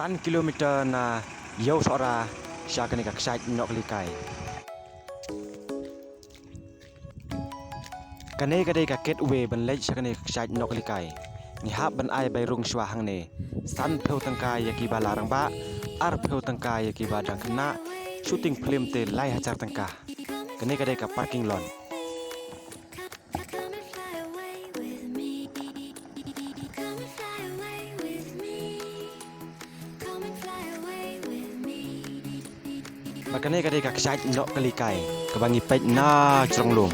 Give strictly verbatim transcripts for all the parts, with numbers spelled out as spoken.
San kilometer na Ïew Sohra sha kane ka kshaid Nohkalikai. Kane ka dei ka gateway ban leit sha kane ka kshaid Nohkalikai. Ngi hap ban ai bai rung shuwa hangne. San phew tyngka ïa kiba la rangbah, ar phew tyngka ïa kiba dang khynnah, shooting film te lai hajar tyngka. Kane ka dei ka parking lot. Bad kane ka dei ka kshaid Nohkalikai kaba ngi peit na jrong lum.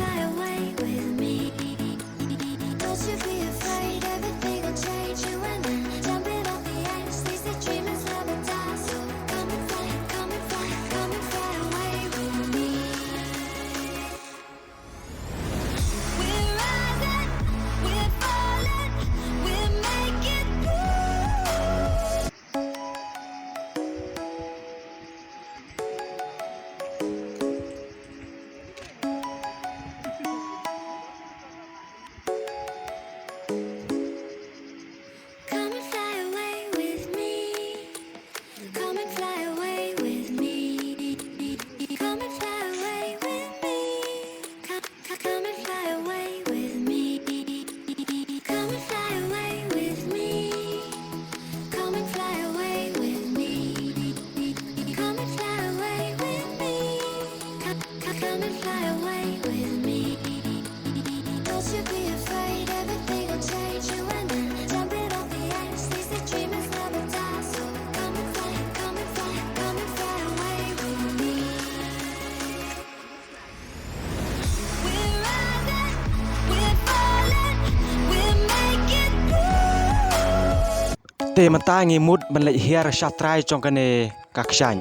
Come and fly away with me. Come and fly away with me. Come and fly away with me. Come, come, come and fly away with me. Come and fly away with me. Come and fly away with me. Come and fly away with me. Come, come, come and fly away with me. Don't you be afraid, everything will change, you and I. Jumping off the edge, they say dreamers never die. So come and fly, come and fly, come and fly away with me. We're rising, we're falling, we're making moves. Te mynta ngi mut ban leit hiar sha trai jong kane ka kshaid.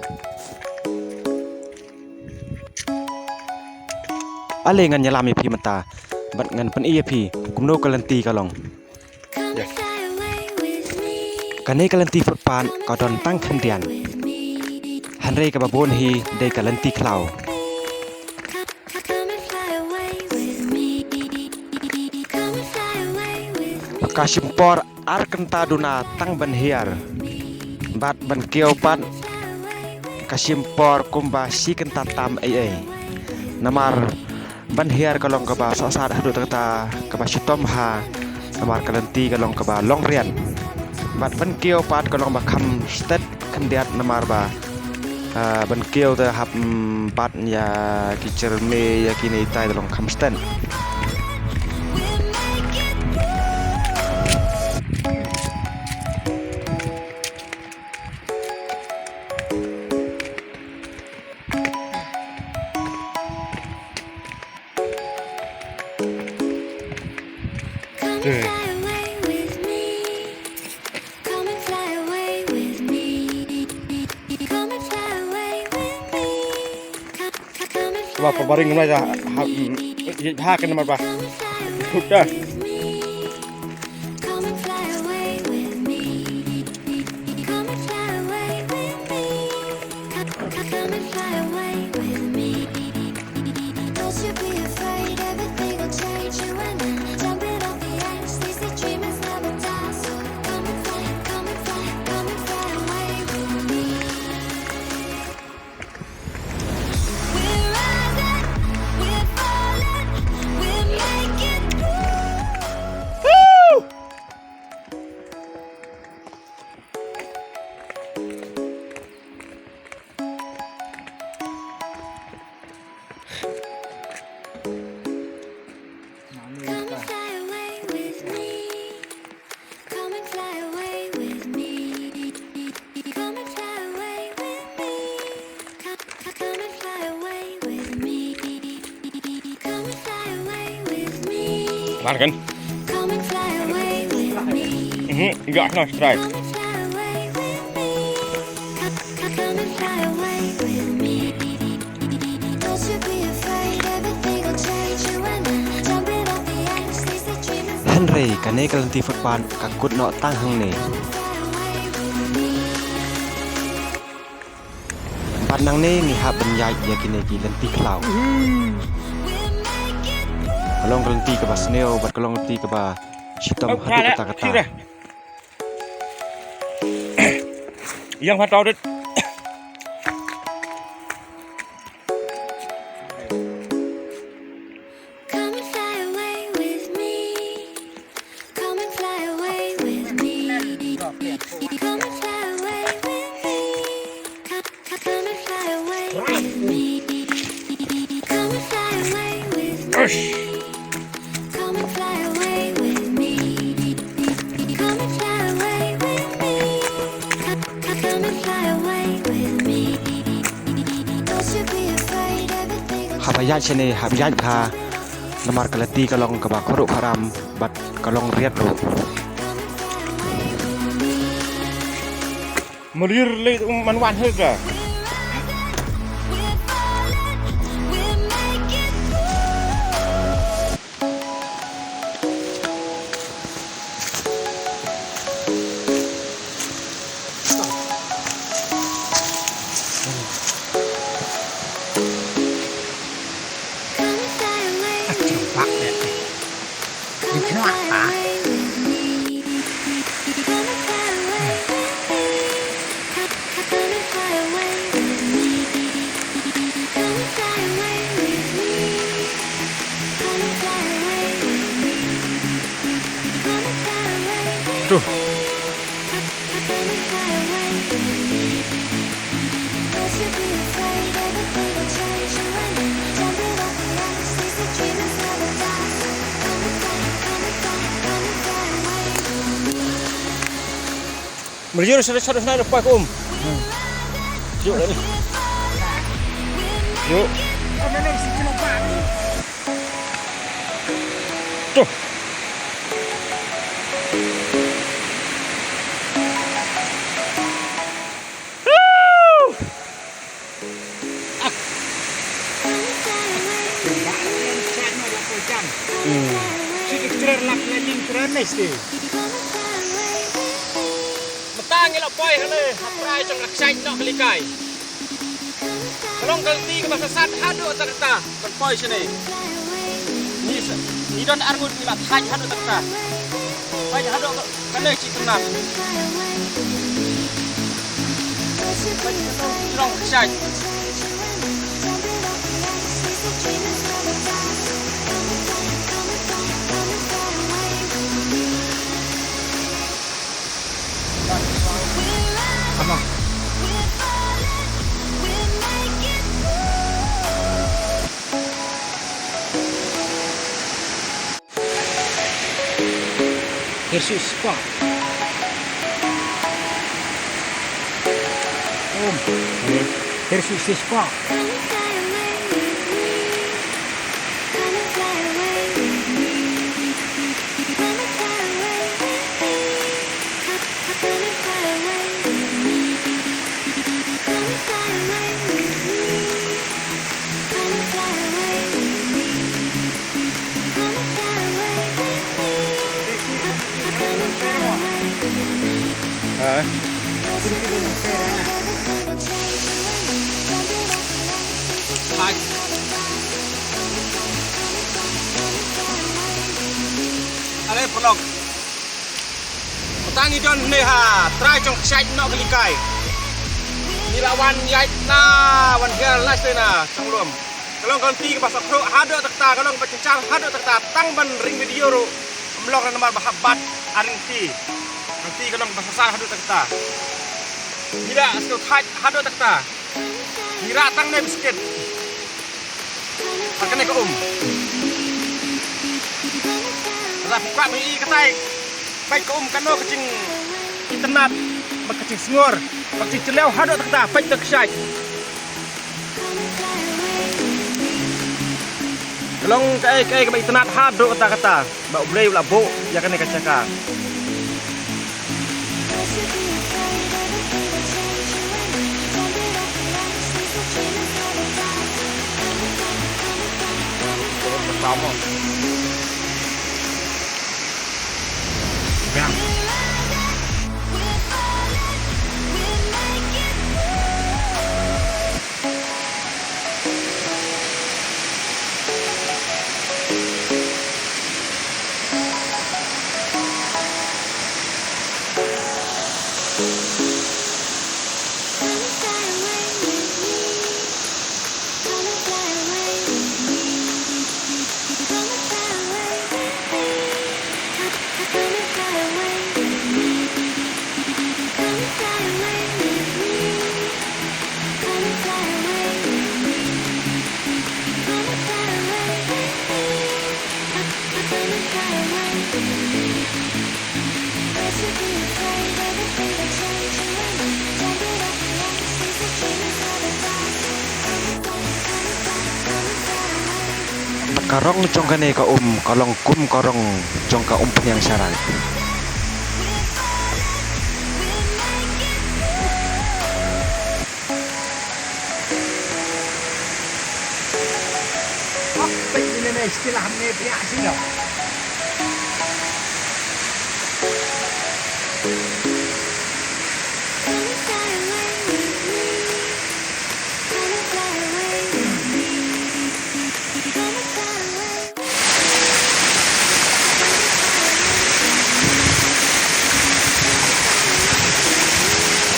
Ale ngan ïalam ïa phi mynta bad ngan pyni ïa phi kumno ka lynti ka long. Kane ka lynti footpath ka don tang khyndiat, hynrei kaba bun hi dei ka lynti khlaw. Ka shim por ar kynta duna tang ban hiar. Bad ban kiew pat ka shim por kumba shi kynta tam ei ei. Namar ban hiar ka long kaba sohsat haduh katta kaba shitom bha. Namar ka lynti ka long kaba long riat. Bad ban kiew pat ka long ba kham stet khyndiat namar ba, ah, ban kiew te hap, mm, bat ïa ki jyrme ïa kine itai te long kham stet. Ba, ba, baring ngai ha, ha, mm, ha, kena mar ba. Udah. Come and fly away with me. Come and fly away with me. Come, come, come and fly away with me. Don't you be afraid, everything will change, you and I. Jumping off the edge, they say dreamers never die. So come and fly, come and fly, come and fly away with me. We're rising, we're falling, we're making moves. Come and fly away with me. Come and fly away with me. Come and fly away with me. Come, come, come and fly away with me. Come and fly away with me. Lan kan? Come and fly away with me. Mhm, enggak, no, strike. Come and fly away with me. Come, come, come and fly away with me. Don't you be afraid, everything will change, you and I. Jumping off the edge, they say dreamers. Hynrei kane ka lynti footpath ka kut noh tang hangne. Bad nangne ngi hap ban ïaid ïa kine ki lynti khlaw. Ka long ka lynti kaba sniew bad ka long ka lynti kaba shitom haduh katta katta. Sira. Ïeng pha tau rit. Come and fly away with me. Come and fly away with me. Come and fly away with me. Come, come and fly away with me. Come and fly away with me. Come and fly away with me. Come and fly away with me. Come, come, come and fly away with me. Don't you be afraid, everything will Hap ïaid shane, hap ïaid bha. Namar ka lynti ka long kaba khuruh kharam bad ka long riat ruh. Merier lei tu man wan hel ka. Tu. Merier sha sha sha poi ka um. Ïoh. Ïoh. Tuh. Hmm. Mynta ngi la poi hangne ha trai jong ka kshaid Nohkalikai. Ka long ka lynti kaba sasat haduh katta katta ban poi shane. Ngi sa, ngi don arngut ngi la thait haduh katta katta. Thait haduh ka, kane ka itynnat. Ka long ka kshaid. Ama. Here's your spot. Om. Here's your spot. Ha. Hai. Ale, paralok. Mynta ngi don hangne ha trai jong ka kshaid Nohkalikai. Ngi la wan ïaid na, wan hiar lashai na jong lum. Ka long ka lynti kaba sngewkhruh haduh katta katta, ka long kaba jynjar haduh katta katta, tang ban ring video ruh ym long re namar ba hap bat ha ring lynti. Lynti ka long kaba sasat haduh katta katta. Ngi la sngewthait haduh katta katta. Ngi rah tang ne biskit. Ha kane ka um. Lada phi kwah ban ïohi katai, peit ka um kano ka jingitynnat, bad ka jingsngur, bad ka jingtyllew haduh katta katta, peit ka kshaid. Ka long kaei kaei kaba itynnat haduh katta katta. Ba U Blei u la buh ïa kane ka jaka. Ka rong jong kane ka um ka long kum ka rong jong ka umphniang sharai.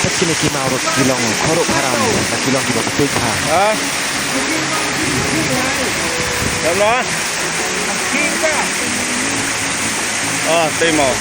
Peit kine ki maw ruh ki long khurup haram, ki long kiba peit ha. Ah. Lam noh. Ah, tei maw.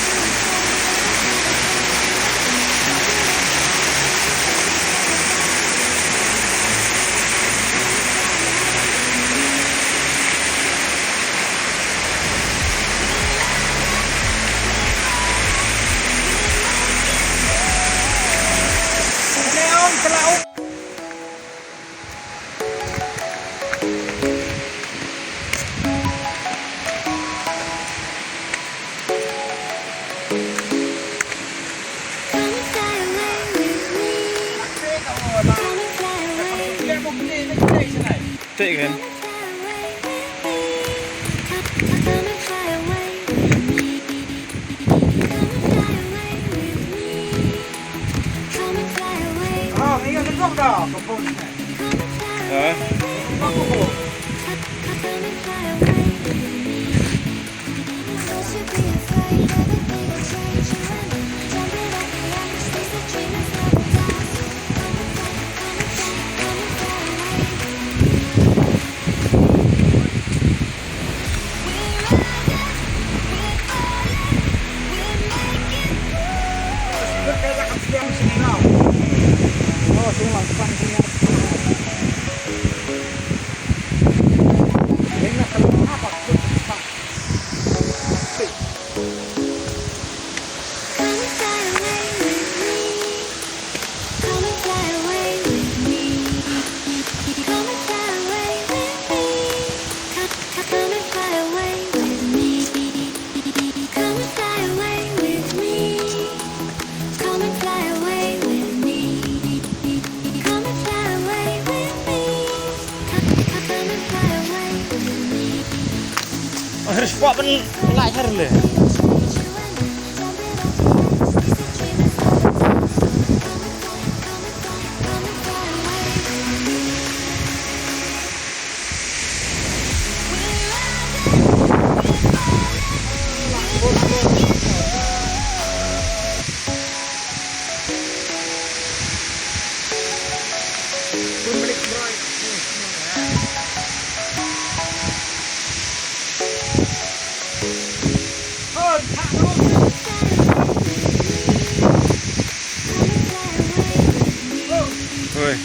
Take him. Her spot pun lai her le. Oi.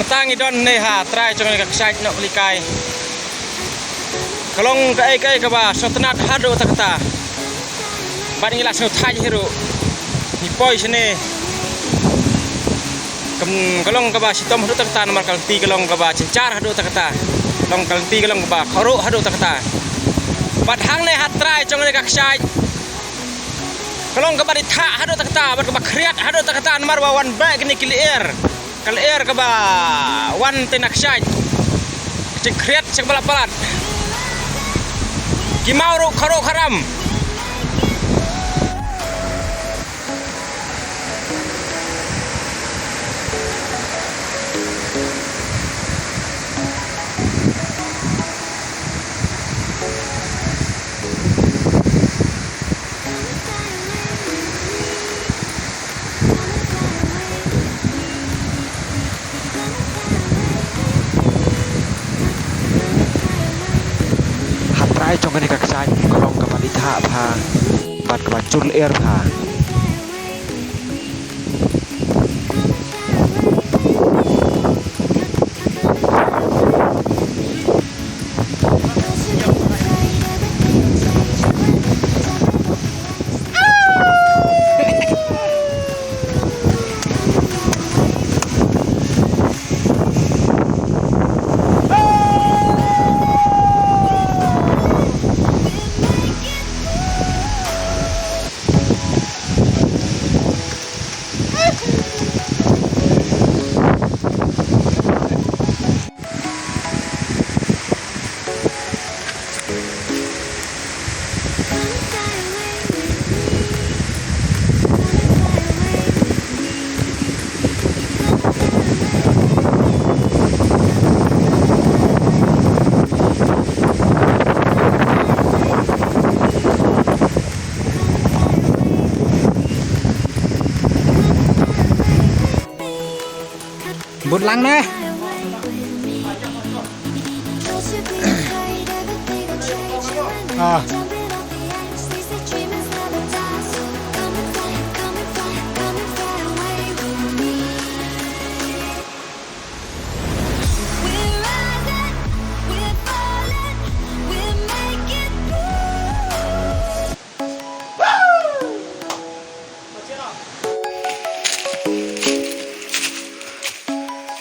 Mynta ngi don ne ha trai jong ka kshaid Nohkyllikai. Ka long kaei kaei kaba sngewtynnat haduh ta kata. Bad ngi la sngewthait hi ruh. Ngi poi shane. Kam, ka long kaba shitom haduh ta kata namar ka lynti ka long kaba jynjar haduh ta kata. Long ka lynti ka long kaba khuruh haduh ta kata. Bad hangne ha trai jong ka kshaid. Ka long kaba dei thah haduh ta kata, bad kaba khriat haduh ta kata namar ba wan beh kine ki lyer. Ka lyer kaba wan te na kshaid. Ka jingkhriat sha kaba la palat. Ki Ki maw ruh kharo kharam. Ha trai jong kane ka kshaid ka long kaba dih thah bha bad kaba jur lyer bha. Bud lang ne. Ah.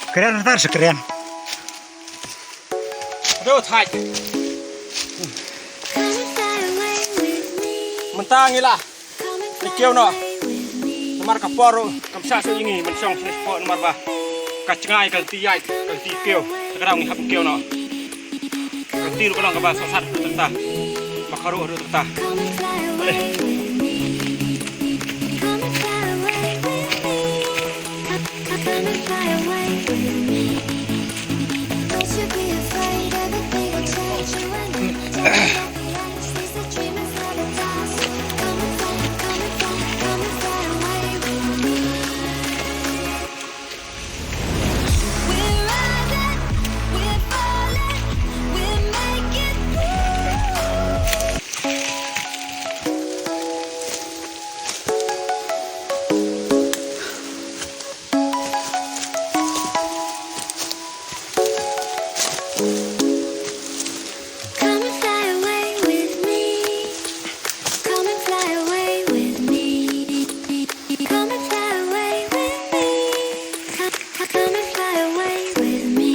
Kren tar sa kren. Aduh, thait. Mynta ngi la. Ngi kiew noh. Namar ka por ruh kam shah shuh ïa ngi ban shong sha shapoh namar ba ka jngai ka lynti ïaid, ka lynti kiew. Te ka daw ngi hap kiew noh. Ka lynti ruh ka long kaba sah sat ruh tang ta. Ba ka ruh ruh tang ta. Balei? Come and fly away with me. Come and fly away with me. Come and fly away with me. Come, come, come and fly away with me.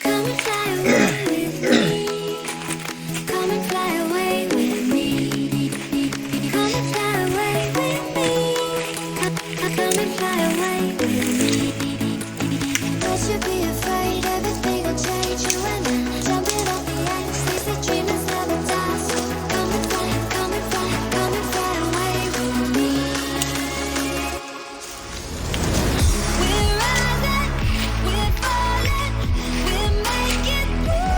Come and fly away with me. Come and fly away with me. Come and fly away with me. Come, come, come and fly away with me. Don't you be afraid, everything will change, you and I. Jumping off the ice, they say dreamers never die. So come and fly, come and fly, come and fly away with me. We're rising, we're falling, we're making moves.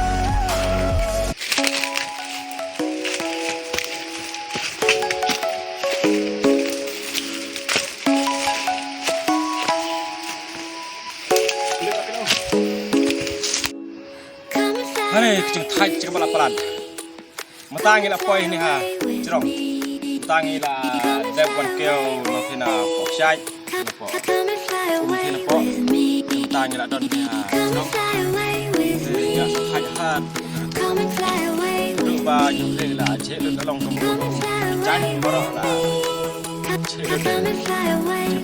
Hane, ka jingthait jingbalah palat. Mynta ngi la poi hangne ha jrong. Mynta ngi la dep wan kiew na phi na poh kshaid, na poh um phi na poh. Mynta ngi la don hangne ha jrong. Te ïa sa thait ha. Ruh ba jong phi la jhieh lut ka long ka mut ka um. Jan baroh la jhieh lut.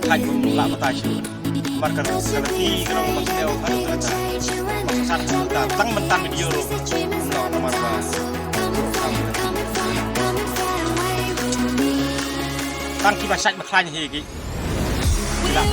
Thait um la batai shuh. Namar ka, ka lynti ka long ba sniew ha ka lynti. Ba ka sat ha ka lynti. Tang mynta video ruh. Ym long namar ba. Tang kiba shait ba khlaiñ hi ki. Ki la.